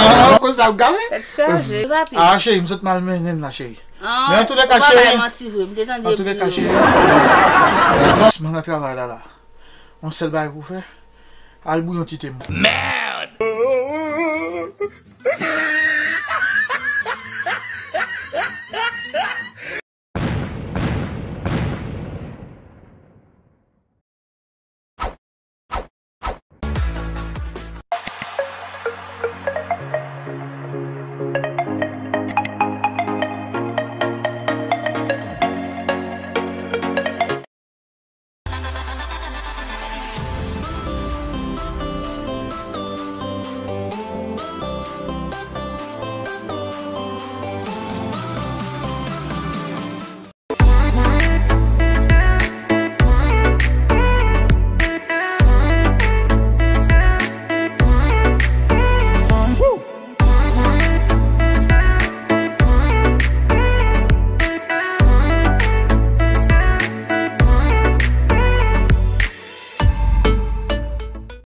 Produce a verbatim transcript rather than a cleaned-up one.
Ah, konsa w gade? Tèt chaje, rapid. Ah, cheri, m sot mal mennen l la, cheri. Ah, men an tou lè ka, cheri. Ou pa bay manti vre, m te tande. An tou lè ka, cheri. Doucement nan travay la, la. Yon sèl bagay pou fè. Al bouyon ti te mwen. Merde!